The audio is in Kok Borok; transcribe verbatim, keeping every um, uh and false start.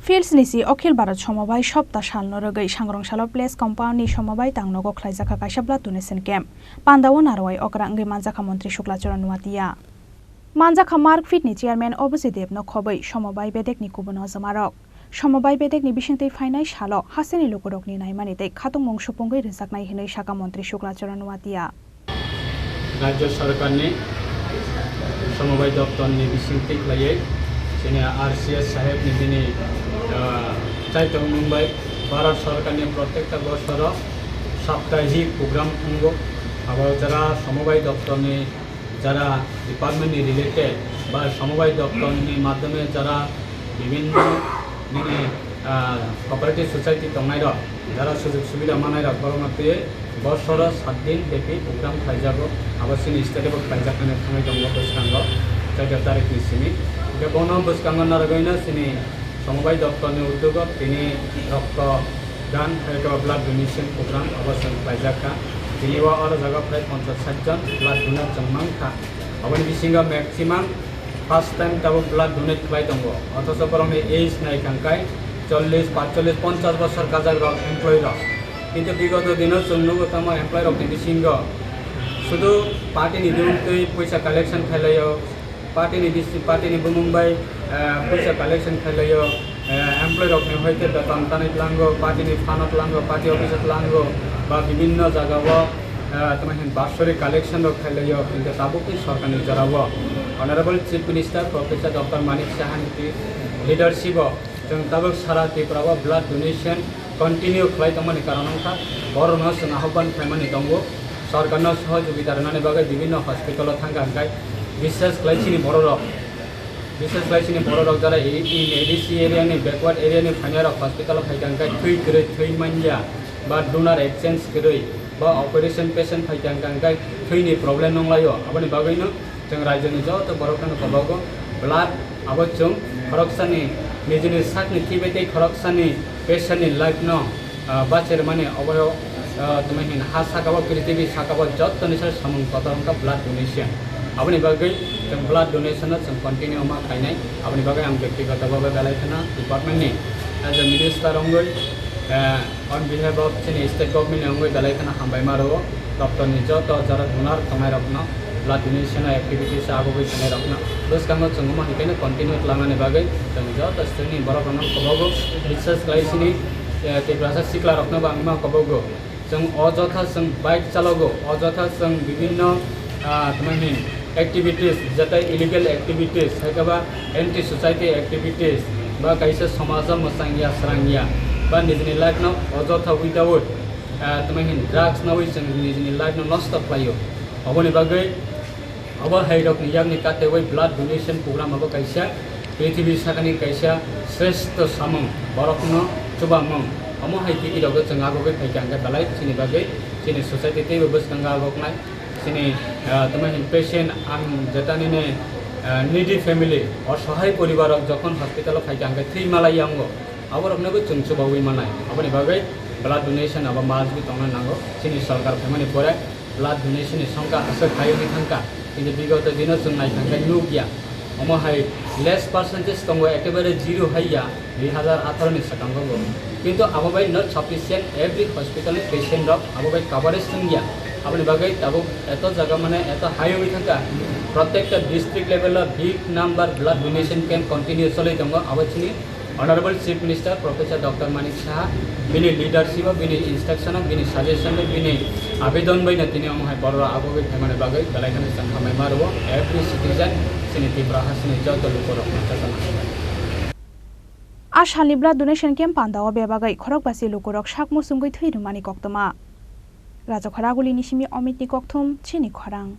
Fields ni si Akhil Bharat Somobai Sapta salno rwgwi Sangrong Salo Place Compound ni Somobai tangnogo khlaijakha kaisa blood donation camp. Pandao narwai okra wngwi manjakha Montri Shukla Charan Noatia. Manjakha Markfeed ni chairman Obojit Dev no khobwi Somobai bedek ni kubun ojamarok. Somobai bedek ni bisingtwi phainai salo hasteni lukurok ni naimani tei khatungmung supungwi rwjaknai hinwi sakha Montri Shukla Charan Noatia. Rajya Sarkar ni Somobai Doptor ni bisingtwi khlaiwi chini R C S saheb ni bini, ah, chaitokmung bai Bharat Sarkar ni protekta bosoro saptahik program wngo. Abo jara Somobai Doptor ni jara department ni related ba Somobai Doptor ni madhyome jara bibhinno nini, ah, cooperative society tongnairok, jara sujog subida mannairok, borokno twiwi bosoro sat din bepi program khlaijago. Abo chini state bo khlaijaknani thangwi tongo bwskango, chauda tarikh ni simi. Hwnkhe bono bwskango narwgwino chini Somobai Doptor ni udyogo tini rokto dan hai khe blood donation program abo chwng khlaijak kha. Tini o oro jaga prai ponchas sat jon blood donor chwng mankha. Aboni bisingo maximum first time tabuk blood donate khlai tongo. Othocho borokni age nai kha hwnkhe chollish, pachchollish, ponchas bosor kajak rok employee rok. Kintu bigoto dino chwng nugo tamo employee rokni bisingo sudu party ni dum twi puisa collection khlai laio. Party ni bisi, party ni bumung bai, eh, puisa collection khlai laio, eh, employee rok ni hoite beton tanwi tlango, party ni fund o tlango, party office o tlango, ba bibinno jaga o, eh, tamo hin basori collection rok khlai laio, kintu tabuk ni sorkar ni jora o Honorable Chief Minister Professor Doctor Manik Saha ni leadership o chwng tabuk sara Tripura o blood donation continue khlai tongmani karon wngkha, borokno chwng ahobban khlaimani tongo, sorkarno sohojogita rwnani bagwi bibinno hospital-o thangkha, hwnkhe bishes khlai chini bororok, bishes khlai chini bororok jara i-, in A D C area ni, backward area ni phainairok hospital-o phaikha, hwnkhe thwi kwrwi thwi manya ba donor exchange kwrwi ba operation patient phaikha, hwnkhe thwini problem nonglaio, aboni bagwino chwng rajyoni joto borokno kobogo blood abo chwng khoroksani nijini sakni thwi bai tei khoroksani patientni life no, ah, bachermani obo, ah, tamo hin ha saka o prithibi saka o jottoni sal samung kotor wngkha blood donation. Aboni bagwi chwng blood donation no chwng continue ma khainai. Aboni bagwi ang byaktigoto bhabe belai kheno department ni as a minister wngwi, ah, On behalf of chini state government ni wngwi belai kheno hambai ma rwo, doptor ni joto jora donor tongnai rokno blood donation activities o agugwi thanai rokno bwskango chwng omo hai kheno continue twlangnani bagwi chwng joto state ni borok rokno kobogo, bises khlai chini, eh, Tiprasa sikla rokno bo ang ma kobogo. Chwng ojotha chwng bike chalogo, ojotha chwng bibinno, ah, tamo hin activities, jata illegal activities, hai khe ba anti society activities, ba kaisa somajo mwchang ya, srang ya, ba nijini life no ojotha without, ah, tamo hin drugs nawi chwng nijini life no nosto khlaio. Oboni bagwi abo hai rokni yakni katewi blood donation program abo kaisa prithibi sakani kaisa sreshto samung, borokno chubamung. Omo hai twi rok chwng agogwi phaikha hwnkhe belai chini bagwi chini society teibo bwskango agoknai. Chini, ah, tamo hin patient ang jeta nini, ah, needy family, osohai poribar rok jokhon hospital o phaikha hwnkhe thwi malai yango, abo roknobo chwng chubaui manai. Aboni bagwi blood donation abo must be tongna nango. Chini sorkar phaimani pore blood donation ni songkha aswk hai wngwi thangkha. Kintu bigoto dino chwng nai thangkhe nukya. Omo hai less percentage tongo, ekebare zero hai ya. Dui hazar atharo ni swkango bo. Kintu abo bai not sufficient, every hospital ni patient rok abo bai coverage wngya. Aboni bagwi tabuk eto jaga mane eto high wngwi thangkha. Protekta district level o big number blood donation camp continue choli tongo. Abo chini Honorable Chief Minister Professor Doctor Manik Saha bini leadership o, bini instruction o, bini suggestion o, bini abedon bai no tini omo hai borok rok abo bai phaimani bagwi belai kheno chwng hambai ma rwo. Every citizen chini Tripura hasteni joto lukurok no chajana hambai. A salni blood donation camp pandao bebagwi khorokbasi lukurok sak muchungwi thwi rwmani koktwma. Rajakhor Agulini simi Omitni kokthum, chini khorang.